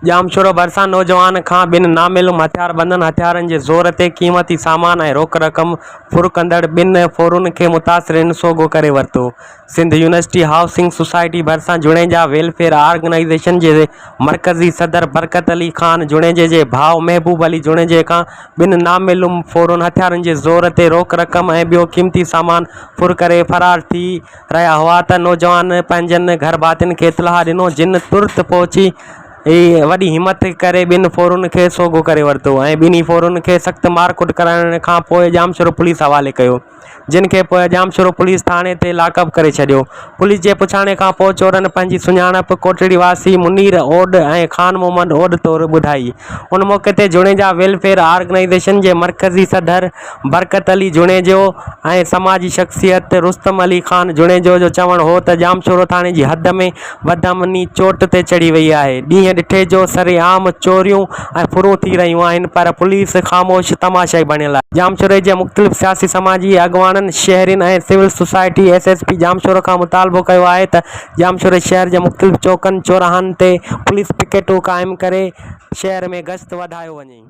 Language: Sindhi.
ڄامشورو ڀرسان نوجوان کان ٻن نامعلوم هٿياربندن هٿيارن جي زور تي قيمتي سامان ۽ روڪ رقم ڦر ڪندڙ ٻن ڦورن کي متاثرين سوگهو ڪري ورتو. سنڌ يونيورسٽي هائوسنگ سوسائٽي ڀرسان جوڻيجا ويلفيئر آرگنائيزيشن جي مرڪزي صدر برڪت علي خان جوڻيجي جي ڀاء محبوب علي جوڻيجي کان ٻن نامعلوم ڦورن هٿيارن جي زور تي روڪ رقم ۽ ٻيو قيمتي سامان ڦر ڪري فرار ٿي رهيا هئا ته نوجوان پنهنجن گهرڀاتين کي اطلاع ڏنو جن ترت پهچي وڏي همت ڪري ٻن ڦورن کي سوگهو ڪري ورتو ۽ ٻنهي ڦورن کي سخت مارڪٽ ڪرڻ کان پوء ڄامشورو پوليس حوالي ڪيو جن کي پوء ڄامشورو پوليس ٿاڻي تي لاڪپ ڪري ڇڏيو پوليس جي پڇاڻي کان پوء چورن پنهنجي سڃاڻپ ڪوٽڙي واسي منير اوڏ ۽ خان محمد اوڏ طور ٻڌائي ان موقعي تي جوڻيجا ويلفيئر آرگنائيزيشن جي مرڪزي صدر برڪت علي جوڻيجو ۽ سماجي شخصيت رستم علي خان جوڻيجو جو چوڻ هو ته ڄامشورو ٿاڻي جي حد ۾ بدامني چوٽ تي چڙهي وئي آهي، ڏينهن ڏٺي جو سرعام چوريون ۽ ڦرون ٿي رهيون آهن پر پوليس خاموش تماشائي بڻيل آهي. ڄامشوري جي مختلف سياسي سماجي اڳواڻن، شهرين ۽ civil society S S P Jamshoro کان مطالبو ڪيو آهي ته ڄامشوري شهر جي مختلف چوڪن چوراهن تي پوليس پڪيٽون قائم ڪري شهر ۾ گشت وڌايو وڃي.